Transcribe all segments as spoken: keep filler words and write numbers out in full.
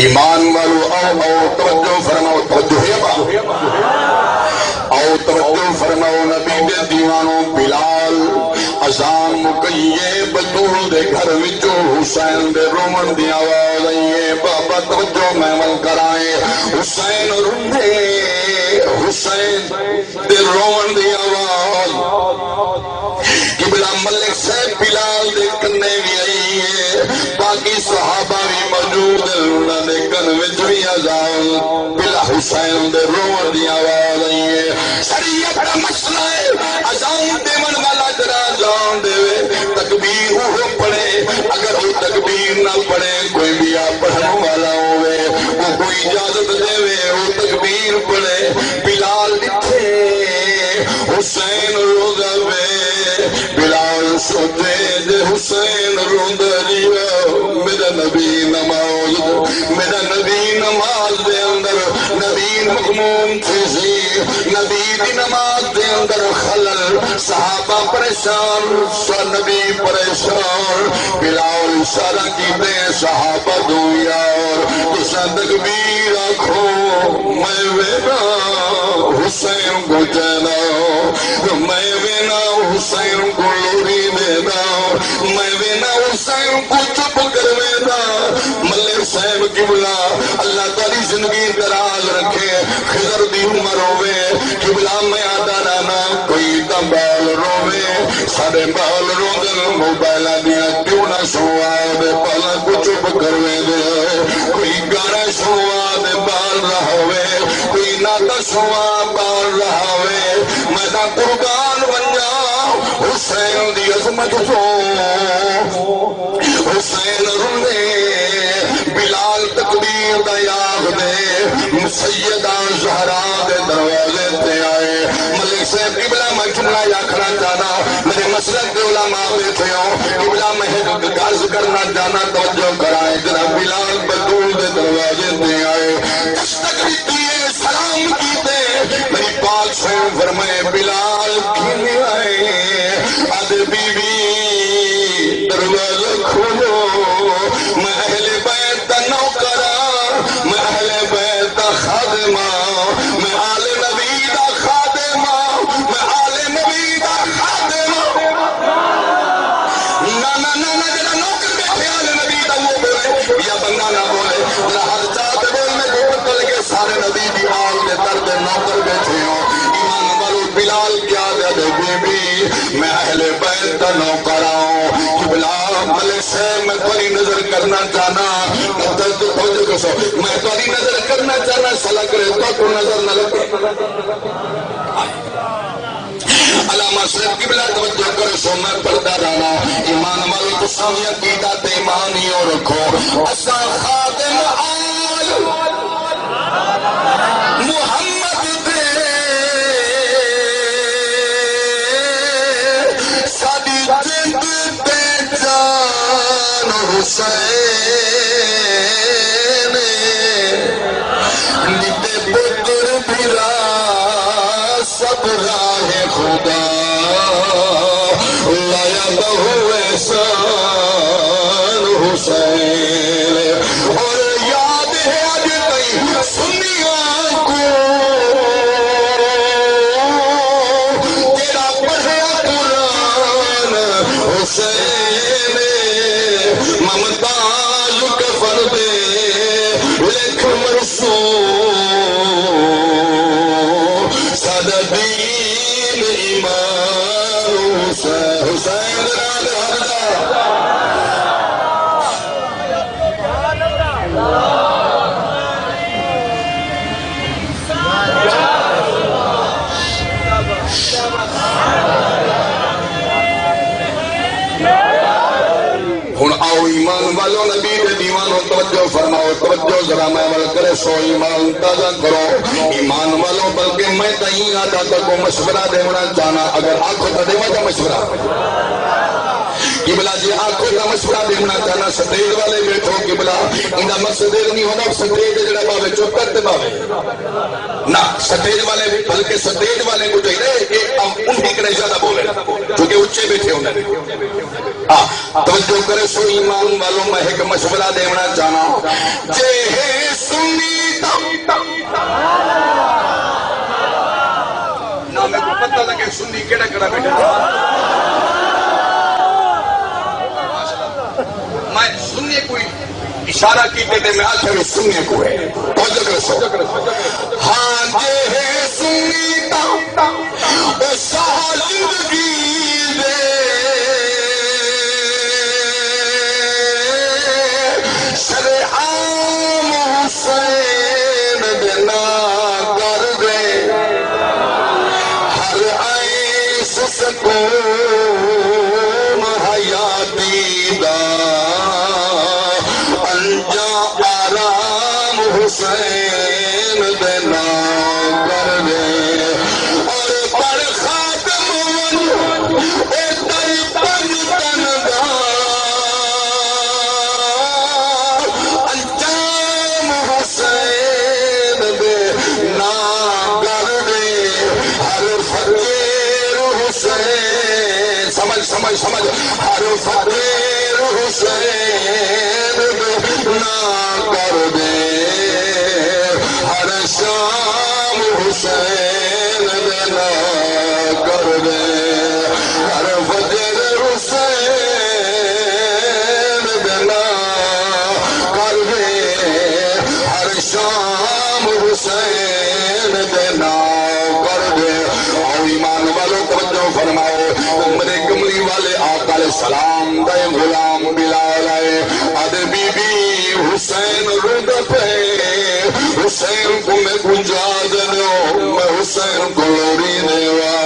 ایمان والو، آؤ، آؤ، توجہ فرماؤ، توجہ ہے ابا؟ آؤ، توجہ فرماؤ، نبی دے دیوانو، بلال اذان مکئی ہے، بتول دے گھر وچوں حسین دے روون دی آواز آئی ہے۔ بابا توجہ محفل کرائیں، حسین روندے، حسین دے روون دی آواز۔ قبلہ ملک صاحب بلال دے کنے وی آئی ہے، باقی صحابہ وی موجود ہن، انہاں دے کن وچ وی اذان بلا حسین دے روون دی آواز آئی ہے۔ شریعت دا مسئلہ ہے، اذان ݙیوݨ والا جڑا اذان ݙیوے، تکبیر اوہو پڑھے، اگر او تکبیر نہ پڑھے، کوئی ٻیا پڑھݨ والا ہووے، اوکوں اجازت ݙیوے، او تکبیر پڑھے۔ بلال ݙٹھے حسین روندا پئے، بلال سوچے جے حسین روندا ڄیا، میݙا نبی نماز، میݙا نبی نماز دے اندر، نبی مغموم تھیسی، نبی دی نماز دے اندر خلل، صحابہ پریشان، سا نبی پریشان۔ بلال اشارہ کیتے، صحابہ دو یار، تساں تکبیر آکھو، میں وینا حسین کوں چینا، میں وینا حسین کوں لوری ݙینا، میں وینا حسین کوں چپ کروینا۔ ملک صاحب قبلہ، اللہ تہاݙی زندگی دراز رکھے، خضر دی عمر ہووے۔ قبلہ میں آہدا رہنا، کوئی تاں ٻال رووے، ساݙے ٻال روندن، موبائلاں دیاں ٹیوناں سݨوا تے ٻالاں کوں چپ کرویندے۔ کوئی گانا سݨوا تے ٻال رہاوے، کوئی نعت سݨوا ٻال رہاوے۔ میں تاں قربان ونڄاں حسین دی عظمت توں۔ حسین روندے، بلال تکبیر دا آکھدے، سیدہ زہرا دے دروازے تے آئے۔ ملک صاحب قبلہ، میں جملہ آکھݨا چاہنا، میرے مسلک دے علماء بیٹھے ہو، قبلہ میں ہک عرض کرنا چاہنا، توجہ کرائیں، جناب بلال بتول دے دروازے تے آئے، دستک ݙتی ہے، سلام کیتے، میری پاک سئیں فرمائے، بلال کیویں آئے؟ آہدے، بی بی، دروازہ کھولو، میں اہل بیت دا نوکر ہاں، میں اہل بیت دا خادم ہاں، میں آل نبی دا خادم ہاں، میں آل نبی دا خادم ہاں۔ نہ، نہ، نہ، نہ، جڑا نوکر بیٹھے آل نبی دا، وہ بولے، یا بندہ نہ بولے، جڑا ہر چار تے بول میں دو پتہ لگے، سارے نبی دی آل دے در دے نوکر بیٹھے ہو۔ ایمان والو، بلال کیا دے دے، بی بی، میں اہل بیت دا نوکر ہوں۔ قبلہ، ملک صاحب، میں تہاݙی نظر کرنا چاہنا، میں تہاݙی، توجہ کرسو، میں تہاݙی نظر کرنا چاہنا، سلا کرے، تہاکوں نظر نہ لڳے۔ علامہ صاحب قبلہ توجہ کرسو، میں پڑھدا رہنا۔ ایمان والو، تساں وی عقیدہ تے ایمان ہی او رکھو۔ اساں خادم آل محمد دے، ساݙی جند تے جان حسین، ݙتے پتر بھرا سب راہ خدا، لایا ٻہوں احسان حسین۔ اور یاد ہے اڄ تئیں سنیاں کوں تیݙا پڑھیا قرآن حسین، ممتاز کفن دے لکھ مرسوم، ساݙا دین ایمان حسین، حسین دے ناں تے حمزہ۔ ہݨ آؤ ایمان والو، نبی دے دیوانو، توجہ فرماؤ، توجہ ذرا میں ول کرسو، ایمان تازہ کرو۔ ایمان والو، بلکہ میں تاں ایں آہدا تہاکوں مشورہ ݙیوݨا چاہنا، اگر آکھو تاں ݙیواں کیا مشورہ؟ قبلہ جی آکھو تاں مشورہ ݙیوݨا چاہنا، سٹیج والے بیٹھو، قبلہ ایندا مقصد اے نہیں ہوندا سٹیج تے جڑا ٻاہوے چپ کر تے ٻاہوے۔ نہ، سٹیج والے، بلکہ سٹیج والے کوں چاہیے کہ انہی کنے زیادہ بولے، کیونکہ اچے بیٹھے ہوندے نے۔ ہاں، توجہ کرسو ایمان والو، میں ہک مشورہ ݙیوݨا چاہنا، جے ہے کیتے میں آکھیا وی سنی کوں ہے۔ توجہ کرسو۔ ہاں جے ہے سنی تاں او شاہ زندگی دے شرعام حسین دے ناں کر دے۔ ہر عیش سکون حیاتی دا انجا آرام حسین دے ناں کر دے۔ اور پڑھ خاتم ونج اے در پنج تن دا انجام حسین دے ناں کر دے۔ ہر فقیر حسین، سمجھ، سمجھ، سمجھ، ہر فقیر حسین دے ناں کر دے، ہر شام حسین دے ناں کر دے، ہر فجر حسین دے ناں کر دے، ہر شام حسین دے ناں کر دے۔ او ایمان والو، توجہ فرماؤ، عمر کملی والے آقا علیہ السلام دا اے غلام بلال ہے۔ آدھے بی بی، حسین روندا پئے، حسین کوں میکوں چا ݙیو، میں حسین کوں لوڑی ݙیواں۔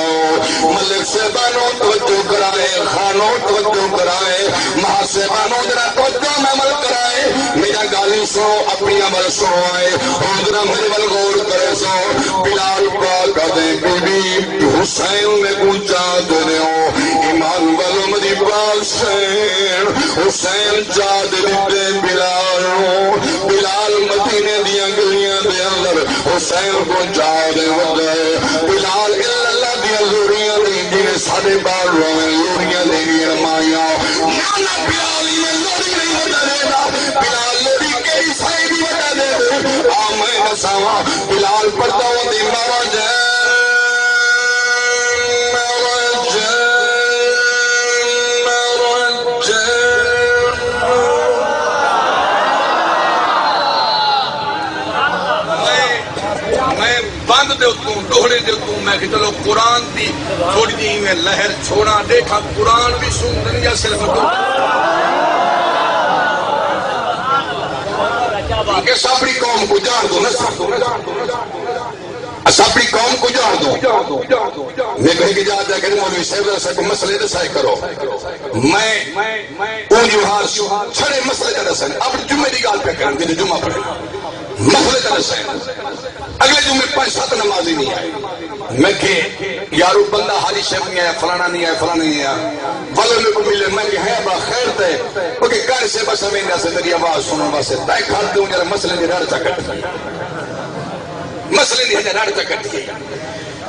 ملک صاحبانو توجہ کرائے، خانو توجہ کرائے، ماں صاحبانو ذرا توجہ میݙے ول کرائے، میݙیاں ڳالھیں سݨو، اپݨیاں ول سݨوائے، ہݨ ذرا میݙے ول غور کریسو۔ بلال پاک آدھے، بی بی، حسین میکوں چا ݙیو۔ ایمان والو، مدی پاک سین حسین چا ݙتے بلال نوں۔ بلال مدینے دیاں ڳلیاں دے اندر حسین کوں چا ݙے ودا ہے۔ بلال الا اللہ دیاں لوڑیاں ݙیندے، جیویں ساݙے ٻال روے لوڑیاں ݙیندیاں مائیاں۔ نہ، نہ، بلال ایویں لوڑی نہیں ودا ݙیندا۔ بلال لوڑی کیڑھی سائیں دی ودا ݙیندے؟ آ میں ݙساواں۔ بلال پڑھدا ہوندے، مرجان، مرجان، مرجان۔ میں، میں بند دے اتوں، ݙوہڑے دے اتوں، میں کہ چلو قرآن دی تھوڑی جی ایویں لہر چھوڑاں، ݙیکھاں قرآن وی سݨدن یا صرف ݙوہڑے۔ کیونکہ اساں اپݨی قوم کوں ڄاݨدوں نہ ساں۔ اساں اپݨی قوم کوں ڄاݨدوں۔ میکوں ہک ڄاݨدا کہ مولوی صاحب، اساکوں مسئلے ݙسائے کرو۔ میں اوں ݙیہاڑ چھڑے مسئلے تے ݙسن۔ اب جمعے دی ڳالھ پیا کرن، جݙاں جمعہ پڑھے۔ مسئلے تے ݙسن۔ اڳلے جمعے پنج ست نمازی نہیں آئے۔ میں کہ، یارو، بندہ حاجی صاحب نہیں آیا، فلانا نہیں آیا، فلانا نہیں آیا۔ ولو میکوں ملے، میں کہ، ہے ابا خیر تے؟ او کہ، گھر سے بس ہمیں نہ سے تیری آواز سنݨ واسطے۔ تیں گھر تے اوں ڄاݨ مسئلے دی رڑ چا کڈھی۔ مسئلے دی ہجے رڑ چا کڈھی۔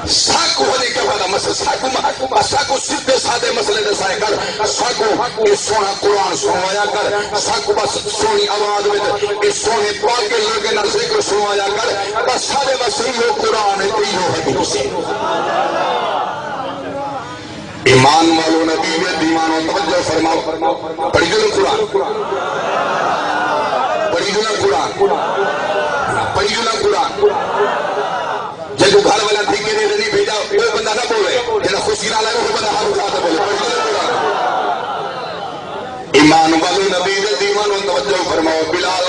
ساکوں ہجے کیا پتہ مسئلہ، ساکوں م-، ساکوں سدھے سادے مسئلے ݙسائے کر، ساکوں اے سوہݨا قرآن سݨوایا کر، ساکوں بس سوہݨی آواز وچ اے سوہݨے پاکے لوکیں دا ذکر سݨوایا کر، بس ساݙے واسطے ایہو قرآن ہے تے ایہو حدیث ہے۔ ایمان والو، نبی دے دیوانو، توجہ فرماؤ۔ پڑھی جو نا قرآن؟ پڑھی جو نا قرآن؟ پڑھی جو نا قرآن؟ جیکوں گھر والا ٹھیکے تے نہیں بھیجا، او بندہ نہ بولے، جیڑھا خوشی نال آئے، او بندہ ہتھ اٹھا تے بولے، پڑھی جو نا قرآن؟ ایمان والو، نبی دے دیوانو، توجہ فرماؤ۔ بلال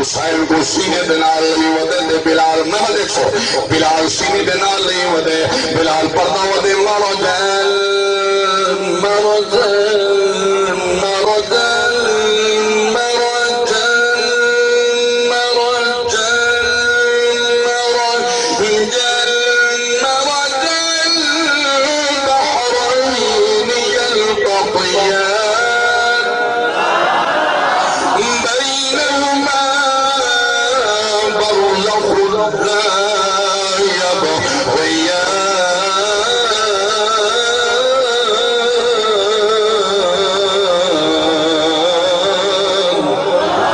حسین کوں سینے دے نال لئی ودے تے بلال نہ ودے سو۔ بلال سینے دے نال لئی ودے۔ بلال پڑھدا ودے، مرجان، مرجان، مرجان، مرجان، مرجان، مرجان، مرجان، بحرين يلتقيان، بينهما برزخ لا يبغيان۔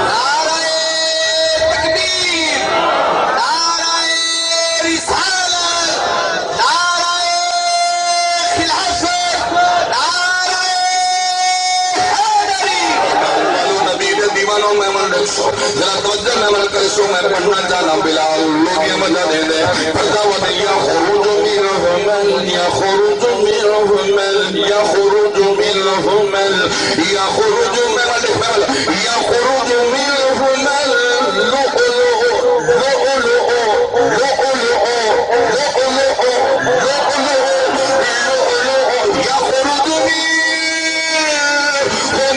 نعرہ تکبیر، نعرہ رسالت، نعرہ خلافت، نعرہ حیدری۔ نبی دے دیوانو، میں من ݙسو، ذرا توجہ نال کرسو، میں پڑھنا چاہنا، بلال لوگیں وجہ ݙیندے۔ پڑھدا وت، یخرج منہما، یخرج منہما، یخرج منہما، یخرج من، یخرج منہما اللؤلؤ، لؤلؤ، لؤلؤ، لؤلؤ، لؤلؤ، لؤلؤ، لؤلؤ، یخرج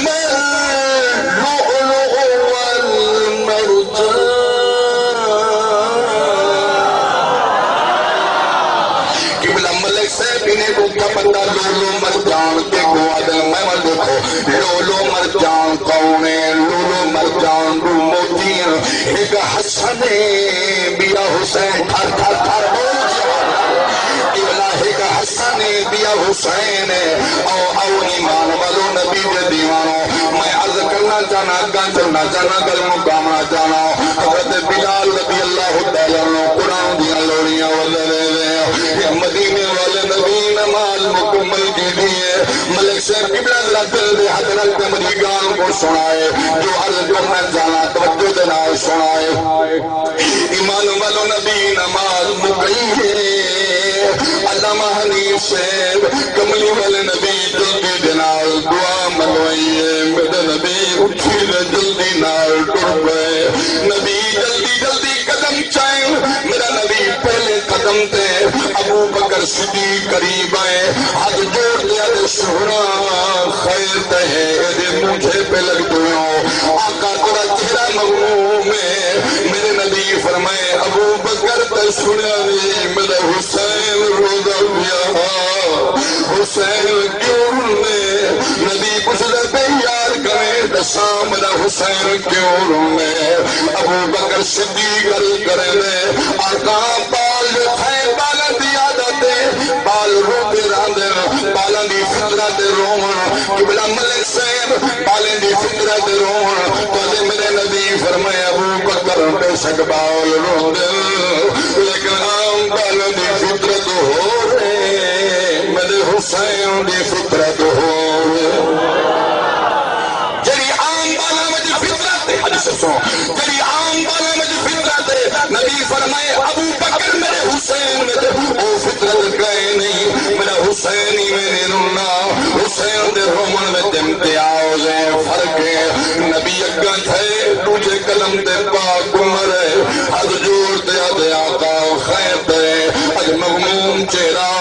منہما اللؤلؤ والمرجان۔ قبلہ ملک صاحب انہیں کوں کیا پتہ لؤلؤ مرجان کیکوں آہدن۔ میں ول ݙیکھو، لؤلؤ مرجان کون ہے؟ لؤلؤ مرجان ݙو موتی ہن، ہک حسن ہے، ٻیا حسین۔ تھر تھر تھر بول جی۔ قبلہ ہک حسن ہے، ٻیا حسین ہے۔ او، او ایمان والو، نبی دے دیوانو، میں عرض کرنا چاہنا، اڳاں چلنا چاہنا، گل مکاوݨا چاہنا۔ حضرت بلال رضی اللہ تعالیٰ عنہ قرآن دیاں لوڑیاں وجہ ݙیندے، مدینے والے نبی نماز مکمل کیتی ہے۔ ملک صاحب قبلہ ذرا دل دے ہتھ رکھ تے میݙی ڳالھ کوں سݨائے، جو عرض کرنا چاہنا، توجہ دے نال سݨائے۔ ایمان والو، نبی نماز مکئی ہے۔ علامہ حنیف صاحب، کملی والے نبی جلدی دے نال دعا منوائی ہے۔ میݙا نبی اٹھی تے جلدی نال ٹر پئے۔ نبی جلدی جلدی قدم چائن، میݙا نبی پہلے قدم تے۔ ابو بکر صدیق قریب آئے، ہتھ جوڑ تے آہدے، سوہݨا، خیر تے ہے، ایݙے مونجھے پئے لڳدے ہو۔ آقا تیݙا چہرہ مغموم ہے۔ میݙے نبی فرمائے، ابو بکر، تیں سݨیا نی، میݙا حسین روندا پیا ہا۔ حسین کیوں روندے؟ نبی پچھدے پئے، یار کیویں ݙساں، میݙا حسین کیوں روندے؟ ابو بکر صدیق عرض کریندے، آقا، ٻال جو تھئے، ٻالاں دی عادت ہے، ٻال روندے رہندن، ٻالاں دی فطرت ہے رووݨ۔ قبلہ ملک صاحب، ٻالیں دی فطرت رووݨ۔ تہاݙے میݙے نبی فرمائے، ابو بکر، بے شک ٻال روندن، لیکن عام ٻالیں دی فطرت ہور ہے، میݙے حسین دی فطرت ہور ہے۔ جیڑھی عام ٻالاں وچ فطرت ہے، حدیث سݨو، جیڑھی عام ٻالاں وچ فطرت ہے، نبی فرمائے، ابو بکر، میݙے حسین وچ او فطرت کائے نہیں۔ میݙا حسین ایویں نہیں روندا، حسین دے رووݨ وچ امتیاز ہے، فرق ہے۔ نبی اڳاں تھئے، ݙوجھے قدم تے پاک عمر ہے، ہتھ جوڑ تے آہدے، آقا، خیر تے؟ اڄ مغموم چہرہ،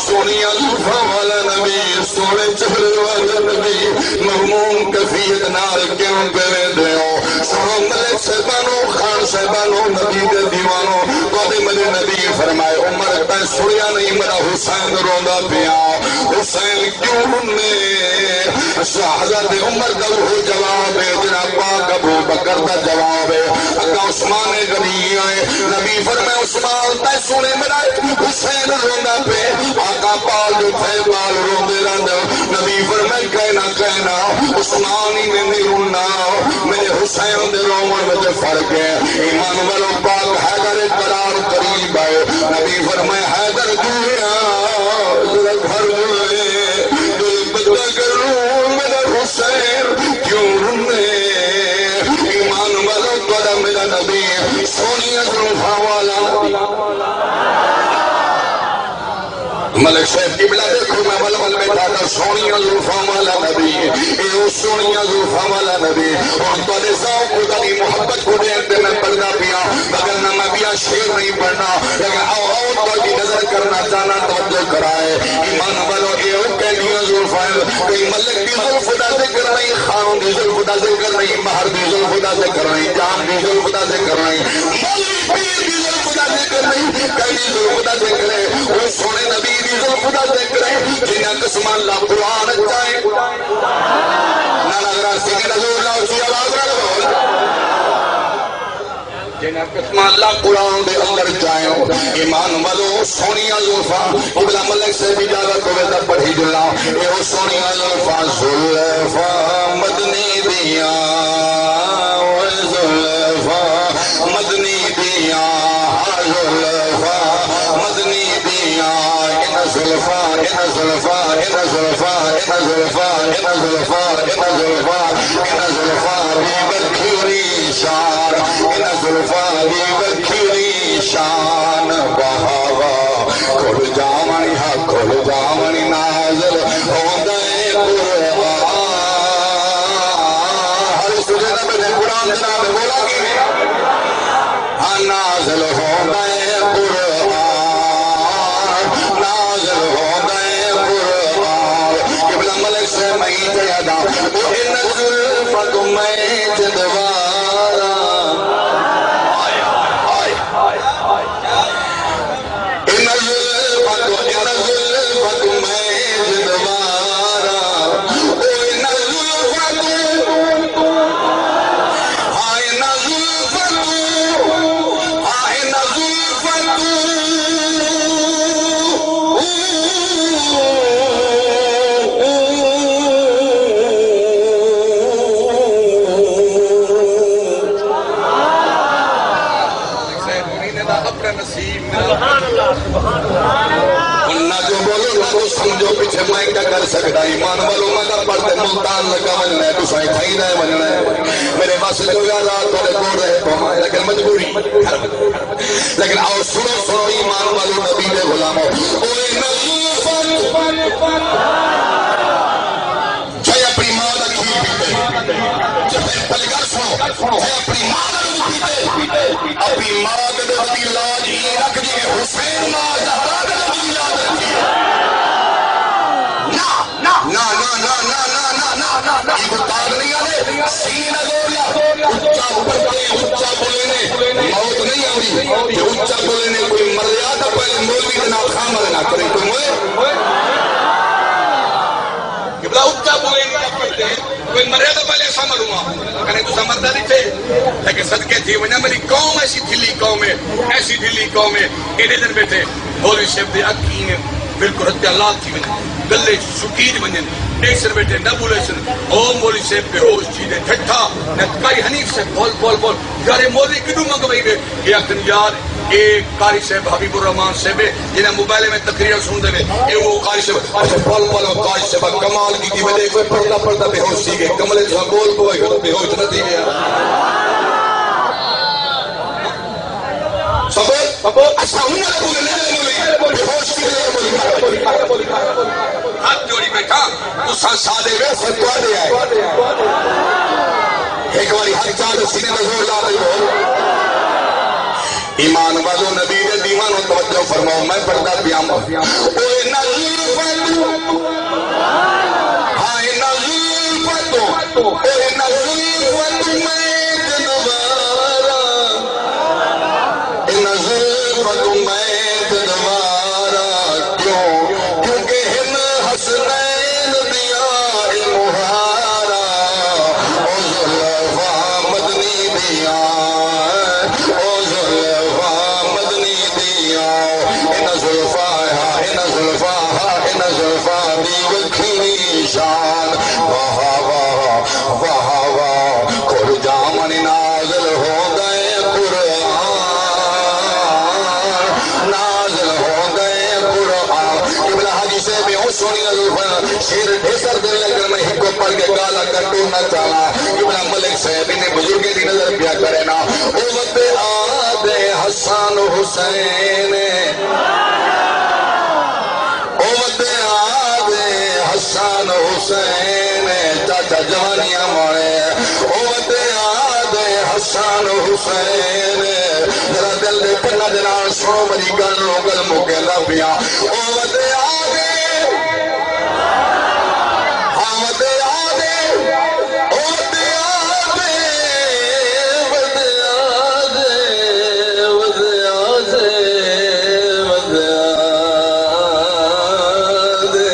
سوہݨیاں زلفاں والا نبی، سوہݨے چہرے والا نبی، مغموم کیفیت نال کیوں پئے ویندے ہو؟ سݨو ملک صاحبانو، خان صاحبانو، نبی دے دیوانو، تہاݙے میݙے نبی فرمائے، عمر، تیں سݨیا نہیں، میݙا حسین روندا پیا۔ حسین کیوں روندے؟ حضرت عمر دا اوہو جواب ہے جیڑھا پاک ابو بکر دا جواب ہے۔ اڳاں عثمان غنی آئے، نبی فرمائے، عثمان، تیں سݨے میݙا حسین روندا پئے؟ آقا، ٻال جو تھئے، ٻال روندے رہندن۔ نبی فرمائے، کائے نہ، کائے نہ، عثمان ایویں نہیں روندا، میݙے حسین دے رووݨ وچ فرق ہے۔ ایمان والو، پاک حیدر قرار قریب آئے، نبی فرمائے، حیدر جویا، ذرا گھر جوئے، دل بچا کر رو، میݙا حسین کیوں روندے؟ ایمان والو، تہاݙا میݙا نبی سوہݨیاں زلفاں والا۔ ملک صاحب قبلہ ݙیکھو، میں ول ول ٻیٹھا تاں سوہݨیاں زلفاں والا نبی، اے او سوہݨیاں زلفاں والا نبی۔ ہݨ تہاݙے ذوق، تہاݙی محبت کوں ݙیکھ تے میں پڑھدا پیاں، وگرنہ میں ٻیا شعر نہیں پڑھنا۔ لیکن آؤ، آؤ، تہاݙی نظر کرݨا چاہنا، توجہ کرائے۔ ایمان والو، اے او کیندیاں زلفاں ہن، کوئی ملک دی زلف دا ذکر نہیں، خان دی زلف دا ذکر نہیں، مہر دی زلف دا ذکر نہیں، جام دی زلف دا ذکر نہیں، مولوی پیر دی زلف دا ذکر نہیں، کیندی زلف دا ذکر ہے؟ او سوہݨے نبی دی زلف دا ذکر ہے، جنہاں قسماں اللہ قرآن چائے۔ نعرہ ذرا سنگھ دا زور لاؤ، اچی آواز نال بول۔ جنہاں قسماں اللہ قرآن دے اندر چائیوں۔ ایمان والو، سوہݨیاں زلفاں، قبلہ ملک صاحب اجازت ہووے تاں پڑھی ݙیواں۔ اے او سوہݨیاں زلفاں، زلفاں مدنی دیاں، اوئے زلفاں مدنی دیاں، ہا زلفاں مدنی دیاں، انہاں زلفاں، انہاں زلفاں، انہاں زلفاں دی ورکھی ہوئی شان۔ زلفاں دی وکھری شان، واہ واہ، کھل جاوݨ ہا، کھل جاوݨ، نازل ہوندے قرآن۔ ہر سجدہ میں قرآن جناب مولا کی، ہاں، نازل ہوندے قرآن، نازل ہوندے قرآن۔ قبلہ ملک سے میں تے ادا، او ان زلفاں کوں میں جدواراں۔ ہائے، ہائے، ہائے، ہائے۔ انہاں زلفاں کوں، انہاں زلفاں کوں میں جدواراں۔ او انہاں زلفاں کوں، ہاں انہاں زلفاں کوں، ہاں انہاں زلفاں کوں۔ سبحان اللہ، سبحان اللہ۔ ہݨ نہ جو ٻولو، نہ جو سمجھو، پچھے میں کیا کر سڳدا؟ ایمان والو، میں تاں پڑھ تے ملتان لڳا ونڄݨا ہے، تساں اتھاں ہی رہ ونڄݨا ہے۔ میݙے وس جو یار رات تہاݙے کول رہ پواں، لیکن مجبوری۔ لیکن آؤ سݨو، سݨو ایمان والو، نبی دے غلامو۔ اوئے نبی، جے اپݨی ماں دا کھیر پیتے، جے پہلے ڳالھ سݨو، جے اپݨی ماں دا دودھ پیتے، اپݨی ماں دے دودھ دی لاج ایں رکھ جیویں حسین ماں زہرا دے دودھ دی لاج رکھی۔ نہ، نہ، نہ، نہ، نہ۔ ایکوں تاج نہیں آندے، سینے دا زور لا۔ اچا پڑھدے، اچا ٻولے نے موت نہیں آندی۔ تے اچا ٻولے نے کوئی مریا تاں پہلے مولوی دے نال خامر نہ کرے۔ کوئی موئے؟ قبلہ اچا ٻولے نے پڑھدے، کوئی مرے تاں پہلے اساں مروں ہاں۔ کنے تساں مردا ݙٹھے، لیکن صدقے تھی ونڄاں، میری قوم ایسی ڈھلی قوم ہے، ایسی ڈھلی قوم ہے۔ ایݙے دن ٻیٹھے مولوی صاحب دی اکھیں بالکل رتیاں لال تھی ونڄن، ڳلے سکیج ونڄن، ݙیکھسن ٻیٹھے نہ ٻولیسن۔ او مولوی صاحب بے ہوش تھی تے ٹھٹھا، نہ کائی حنیف صاحب بول، بول، بول۔ یار اے مولوی کݙوں منگوائی وے؟ اے آکھن یار اے قاری صاحب حبیب الرحمان صاحب ہے، جنہاں موبائل میں تقریر سݨدے وے، اے او قاری صاحب، اچھا، پل پل او قاری صاحب کمال کیتی وے، کوئی پڑھدا پڑھدا بے ہوش تھی ڳئے، کملے تساں ٻول پوئے، بے ہوش نہ تھی ڳیا۔ سبب، سبب، اساں انہاں دے ٻولے نہیں ٻولے، بے ہوش تھی ڳئے، ٻولے۔ ہتھ جوڑی ٻیٹھاں، تساں ساݙے وے، اساں تہاݙے آئے۔ ہک واری ہتھ چا تے سینے تے زور لا تے بول۔ ایمان والو، نبی دے دیواں نوں توجہ فرماؤ، میں پڑھدا پیاں۔ اوئے نہ زلفاں توں، ہائے نہ زلفاں توں، اوئے نہ زلفاں توں میں جدواراں۔ انہاں زلفاں کوں میں تے دوارا کیوں؟ کیونکہ ہن حسنین دیاں اے مہاراں۔ او زلفاں مدنی دیاں، او زلفاں مدنی دیاں۔ انہاں زلفاں ہا، انہاں زلفاں ہا، انہاں زلفاں دی وکھری شان۔ واہ واہ، واہ واہ، کھل جاوݨ نازل ہوندے قرآن، نازل ہوندے قرآن۔ قبلہ حاجی صاحب، او سوہݨی نظر فرمائے، شعر ڈھیر سر دے، لیکن میں ہکو پڑھ کے گالا کٹو نہ چاہواں۔ قبلہ ملک صاحب انہیں بزرگیں دی نظر پیا کرے نا۔ او ودے آدے حسن حسین، او ودے آدے حسن حسین، چاچا جوانیاں ماݨے۔ او ودے آدے حسن حسین، ذرا دل دے کناں دے نال سݨو میری ڳل نوں، ڳل مکیندا پیاں۔ او ودے آدے، ہاں ودے آدے، او ودے آدے، ودے آدے، ودے آدے، ودے آدے۔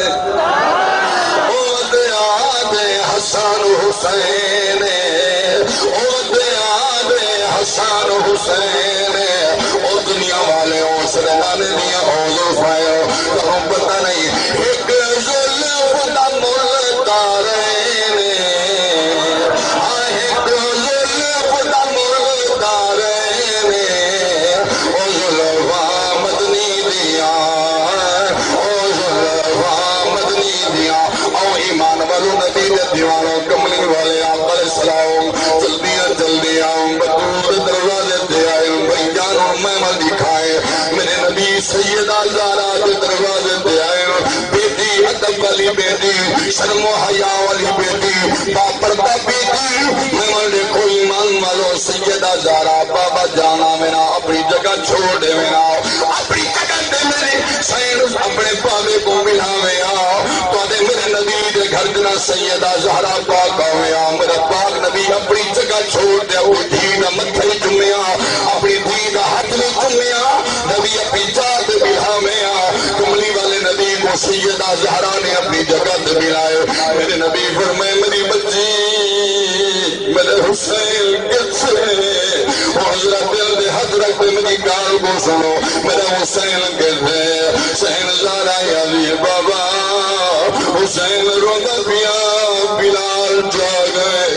او ودے آدے حسن حسین، او ودے آدے حسن حسین۔ او دنیا والے، او سرنانے دیاں او زلفاں، او تہاکوں پتہ سیدہ زہرا دے دروازے تے آئے، بیٹی ادب والی بیٹی، شرم و حیا والی بیٹی، باپردہ بیٹی۔ میں ونڈے کوئی مان والو، سیدہ زہرا، بابا جانا میرا اپنی جگہ چھوڑ دے میرا، اپنی جگہ تے میرے حسین اپنے بابے کو ملاوے آ۔ تہاڈے میرے نبی دے گھر جنا سیدہ زہرا پاک آوے آ، میرا پاک نبی اپنی جگہ چھوڑ دے اپنی دھی دا متھا ہی چومیا، اپنی دھی دا ہتھ وی چومیا۔ نبی اپنی جاہ تے بٹھاوے آ، کملی والے نبی کو سیدہ زہرا نے اپنی جگہ تے بٹھائے۔ میرے نبی فرمائے، میری بچی، میرے حسین کتھے؟ او حضرت دل دے ہتھ رکھ تے میری ڳالھ کوں سݨو، میرا حسین کتھے؟ حسین زہرا آہدی بابا، حسین روندا پیا، بلال جاڳ ڳئے،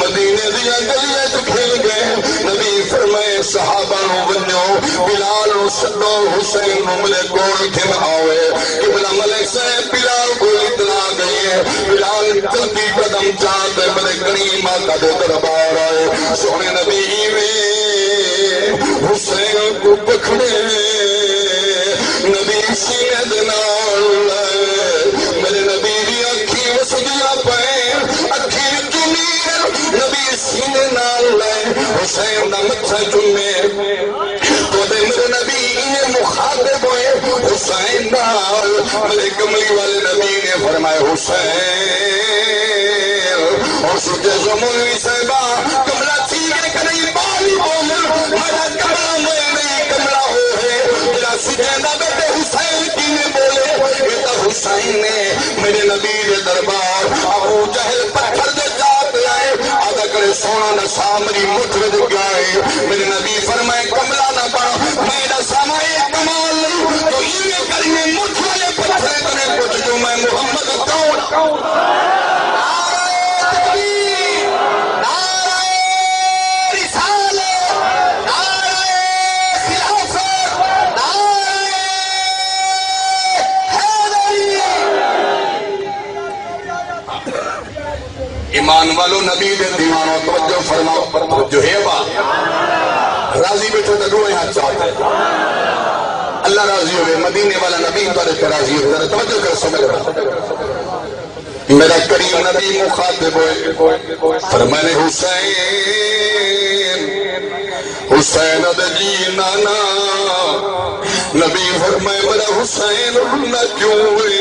مدینے دیاں ڳلیاں وچ کھل ڳئے۔ نبی فرمائے، صحابہ نوں ونڄو، بلال نوں سݙو، حسین نوں میرے کول گھن آوے۔ قبلہ ملک صاحب، بلال کوں اطلاع ڳئی ہے۔ بلال جلدی قدم چا تے میرے کریم آقا دے دربار آئے۔ سوہݨے نبی ایویں حسین کوں پکڑے، نبی سینے دے نال لائے۔ میرے نبی دی اکھیں وسدیاں پئن، اکھیں وچوں نیر، نبی سینے نال لائے، حسین دا متھا چومے۔ تہاڈے میرے نبی ایویں مخاطب ہوئے حسین نال۔ میرے کملی والے نبی نے فرمایا، حسین، اور سچے سو مولوی صاحبہ، کملا تھی گئے کہیں بار ہی بولن، میرا کملا میں نہیں، کملا وہ ہے، جڑا سجیندا بیٹے حسین کیویں بولے، یہ تو حسین نے میرے نبی دے دربار۔ ابو جہل پتھر دے چا تے آئے، آدھا کرے سونا نسا میری مٹھ وچ ڳیا ہے۔ میرے نبی فرمائے، کملا نہ بݨ، میں ݙساواں اے کمال نہیں، تو ایویں کر میں مٹھ والے پتھر کنے پچھ جو میں محمد کون؟ نعرہ تکبیر، نعرہ رسالت، نعرہ خلافت، نعرہ حیدری۔ ایمان والو، نبی دے دیوانو، توجہ فرماؤ، توجہ ہے با۔ راضی بیٹھو تے ݙوہیں ہتھ چا تے۔ اللہ راضی ہوئے، مدینے والا نبی تہاݙے تے راضی ہوئے۔ ذرا توجہ کر سمجھ رہا۔ میرا کریم نبی مخاطب ہوئے، فرمانے، حسین، حسین دے جی نانا۔ نبی فرمائے، میرا حسین رونا کیوں ہے؟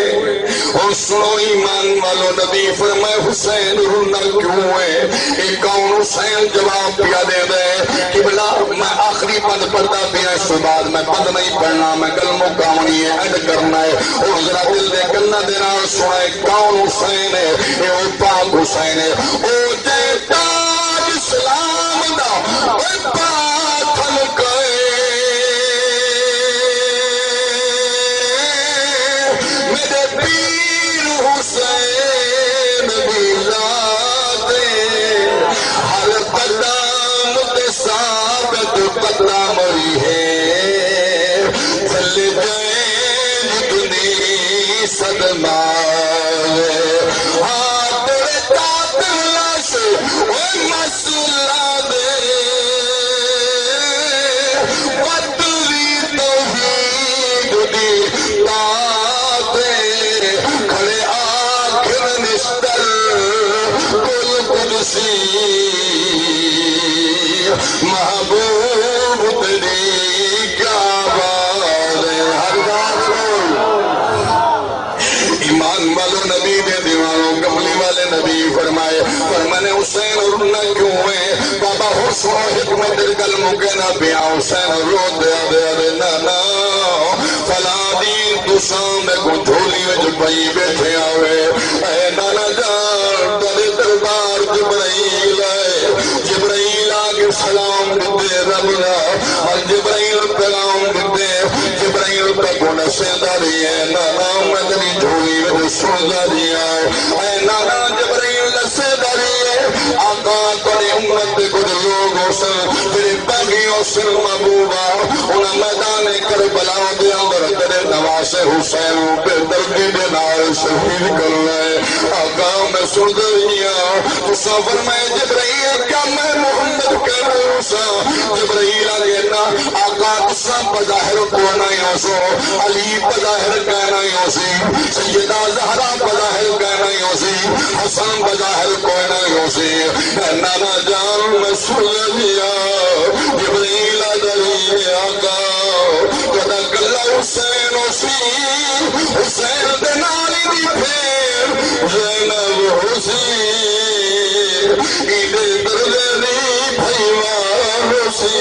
اور سنو ایمان والو، نبی فرمائے، حسین رونا کیوں ہے؟ اے کون؟ حسین جواب پیا دے دے، قبلہ، میں آخری بند پڑھدا پیا، اس تو بعد میں بند نہیں پڑھنا، میں گل مکاونی ہے، اینڈ کرنا ہے۔ اور ذرا دل دے کناں دے نال سنائے، کون حسین ہے؟ اے او پاک حسین ہے، او جے تاج اسلام دا، او پاک تھلکے۔ میرے پیر حسین دی ذات ہے، ہر قدم تے ثابت قدم ہوئی ہے، چل جائیں جتنی صدمہ ہے۔ ہاں، تیرے قاتل لاش، اوئے مسئلہ دے، بدلی توحید دی تاں تے کھڑے آکھن نشتر کل قدسی، محبوب تیری کیا بات ہے۔ ہر ذات کول۔ ایمان والو، نبی دے دیوانو، کملی والے نبی فرمائے، فرمانے، حسین رونا کیوں ہے؟ بابا، ہن سنو، ہک میں تیری گل مکینا پیا۔ حسین رو دے، دے، دے، نانا، فلاں دین تساں میکوں جھولی وچ پئی بیٹھے آوے۔ اے نانا جان، تیرے دربار جبرائیل آئے۔ جبرائیل آ کے سلام ݙتے رب دا، اور جبرائیل پیغام ݙتے۔ جبرائیل تیکوں ݙسیندا رہیا ہے، نانا، میں تیری جھولی وچ سݨدا رہیا ہے۔ اے نانا، جبرائیل ݙسیندا رہیا ہے، آقا، تیری امت دے کجھ لوگ ہوسن، جڑے باغی ہوسن محبوبا، انہاں میدان کربلا دے اندر تیرے نواسے حسین بے دردی دے نال شہید کرنا ہے۔ آقا، میں سݨدا رہیا، تساں فرمائے، جبرائیل، کیا میں محمد کہہ رہا ہوں سا؟ جبرائیل آ کے نہ آقا تساں بظاہر کوئی نہ ہوسو، علی بظاہر کوئی نہ ہوسی، سیدہ زہرا بظاہر کوئی نہ ہوسی، حسن بظاہر کوئی نہ ہوسی۔ اے نانا جان، میں سن لیا جبریل آدھا، آقا تہاݙا کلھا حسین ہوسی، حسین دے نال ایندی بھیݨ زینب ہوسی، ایندے درجے دی بھائیوال ہوسی۔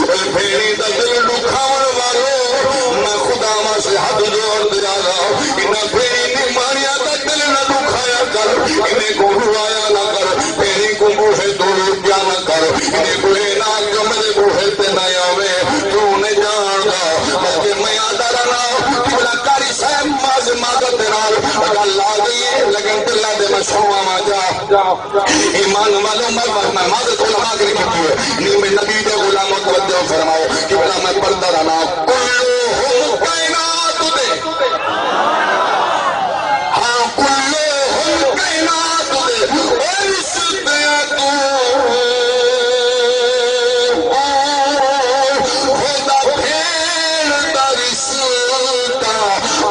اے بھیݨیں دا دل ݙکھاوݨ والو، میں خدا واسطے ہتھ جوڑ تے آہداں، انہاں بھیݨیں نماݨیاں دا دل نہ ݙکھایا کر، انہیں کوں روایا نہ کر، بھیݨیں کوں بوہے توں روکیا نہ کر، انہیں کوں اے نہ آکھ جو میݙے بوہے تے نہ آوے، توں نہیں ڄاݨدا، بلکہ میں آہدا رہنا، قبلہ قاری صاحب معذ-، معذرت دے نال ڳالھ آ ڳئی ہے، لیکن دلاں دے میں سواواں جا۔ ایمان والو، میں، میں، میں معذرت علماء کے لیے کیتی ہے، نہیں میں نبی دے غلاموں، توجہ فرماؤ، قبلہ میں پڑھدا رہنا، کلہم کائنات دے، ہاں، کلہم کائنات دے، او رشتے تو، او خدا بھیݨ دا رشتہ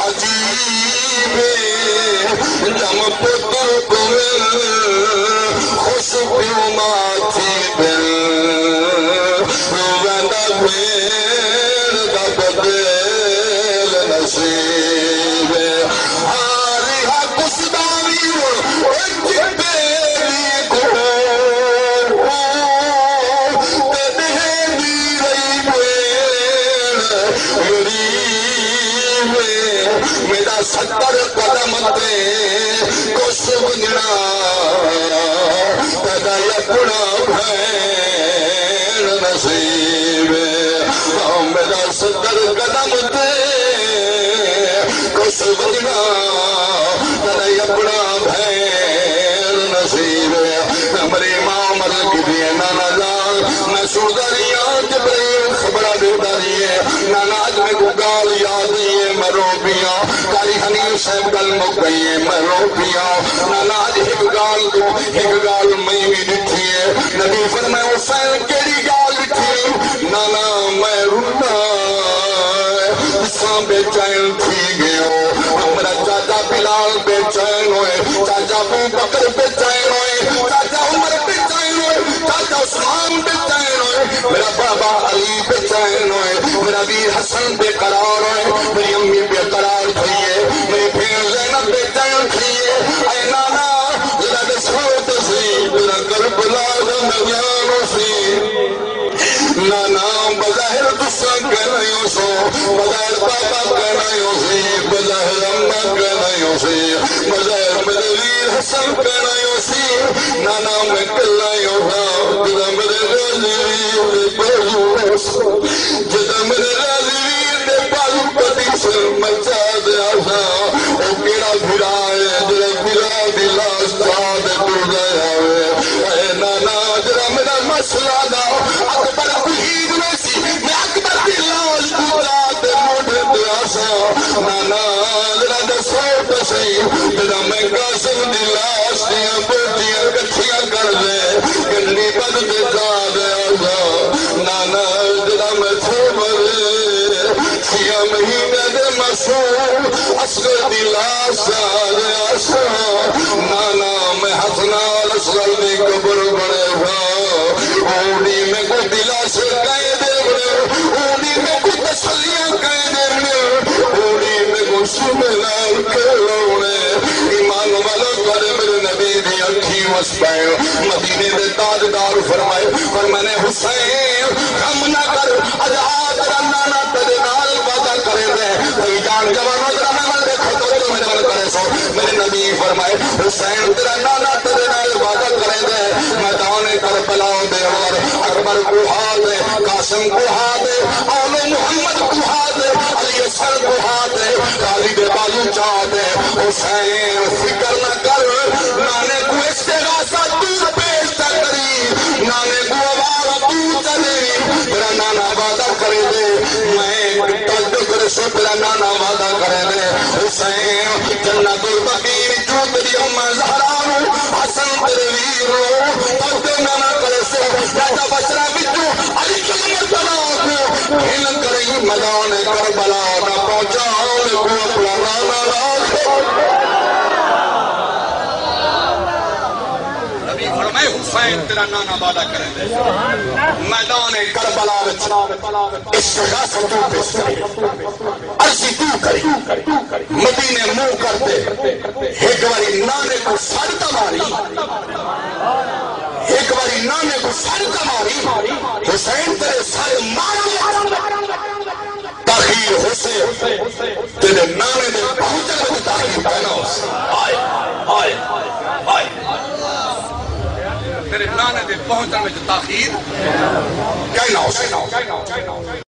عجیب ہے، ڄم پتر کوں خوش پیو ماں تھی بن، ویندا بھیݨ دا بدل نصیب ہے۔ ہاری ہا کس دا وی او چٹے دی کوں، تے ݙیہدی رہی بھیݨ غریب، میݙا ستر قدم تے کس ونڄݨا، تیݙا اپݨا بھیݨ نصیب۔ او میݙا ستر قدم تے کس ونڄݨا، تیݙا اپݨا بھیݨ نصیب۔ میݙی ماں عرض کیتی ہے، نانا جان، میں سݨدا رہیا، جبریل خبراں ݙیندا رہیے، نانا اڄ میکوں ڳالھ یاد آئی ہے، میں رو پیا۔ قاری حنیف صاحب ڳالھ مک ڳئی ہے، میں رو پیا۔ نانا اڄ ہک ڳالھ توں، ہک ڳالھ میں وی ݙٹھی ہے۔ نبی فرمائے، حسین کیڑھی ڳالھ ݙٹھی؟ نانا میں رنا، تساں بے چین تھی ڳئے ہو۔ میݙا چاچا بلال بے چین ہوئے، چاچا ابو بکر بے چین ہوئے، چاچا عمر بے چین ہوئے، چاچا عثمان بے چین ہوئے، میݙا بابا علی بے چین ہوئے، میݙا ویر حسن بے قرار ہوئے، میݙی امی بے قرار تھئی ہے، میݙی بھیݨ زینب بے چین تھئی ہے۔ اے نانا، ذرا ݙسو تاں سہی، میݙا کربلا دا میدان ہوسی۔ نانا، بظاہر تساں کہہ رہے ہو سو، بظاہر بابا کہہ رہے ہو سی، بظاہر اماں کہہ رہے ہو سی، بظاہر میݙے ویر حسن کہہ رہے ہو سی۔ نانا، میں کلھا ہی ہوساں، جݙاں میݙے غازی ویر دے بازو، جݙاں میݙے غازی ویر دے بازو کٹیسن، میں چا تے آساں، او کیڑھا بھرا ہے جیڑھا بھرا دی لاش چا تے ٹردا آوے؟ اے نانا، جیڑھا میݙا مسئلہ دا اکبر شہید ویسی، میں اکبر دی لاش کوں چا تے موڈھے تے آساں۔ نانا، ذرا ݙسو تاں سہی، جݙاں میں قاسم دی لاش دیاں بوٹیاں کٹھیاں کر تے گنڈی ٻدھ تے چا تے آساں۔ نانا، جݙاں میں سو مرے، چھ مہینے دے معصوم اصغر دی لاش چا تے آساں۔ نانا، میں ہتھ نال اصغر دی قبر بݨیساں۔ او ݙینہہ میکوں دلاسے کئیں ݙیوݨے، او ݙینہہ میکوں تسلیاں کئیں ݙیوݨے، او ݙینہہ میکوں سونے نال کئیں لوݨے۔ ایمان والو، تہاݙے میݙے نبی دی اکھیں وس پئن۔ مدینے دے تاجدار فرمائے، فرمانے، حسین، غم نہ کر، اڄ آ تیݙا نانا تیݙے نال وعدہ کریندے۔ بھئی جان جوانو، ذرا میݙے ول ݙیکھو، توجہ میݙے ول کریسو۔ میݙے نبی فرمائے، حسین تیݙا نانا تیݙے نال وعدہ کریندے۔ میدان کربلا دے اندر اکبر کوں ہا تے، قاسم کوں ہا تے، آل محمد کوں ہا تے، علی اصغر کوں ہا تے، غازی دے بازو چا تے، حسین فکر نہ کر، نانے کوں استغاثہ توں پیش چا کریں، نانے کوں آواز توں چا ݙیویں، تیݙا نانا وعدہ کریندے۔ میں تاجدار سو، تیݙا نانا وعدہ کریندے۔ حسین، جنت البقیع وچوں تیݙی اماں زہرا نوں، حسن تیݙے ویر نوں، تاجدار نانا کریسو، راجہ بصرہ وچوں علی کلمت میدان کربلا نہ پہنچا، میکوں اپݨا نانا نہ آکھ۔ نبی فرمائے، حسین تیرا نانا وعدہ کریندے۔ میدان کربلا وچ استغاثہ توں پیش کرے، عرضی توں کری، مدینے منہ کر تے، ہک واری نانے کوں سݙ تاں ماری، ہک واری نانے کوں سݙ تاں ماری، حسین تیرے سر مار۔ تاخیر ہوسے، تیݙے نانے دے پہنچݨ وچ تاخیر کائنا ہوسے۔ ہائے، ہائے، ہائے۔ تیݙے نانے دے پہنچݨ وچ تاخیر کائنا ہوسے۔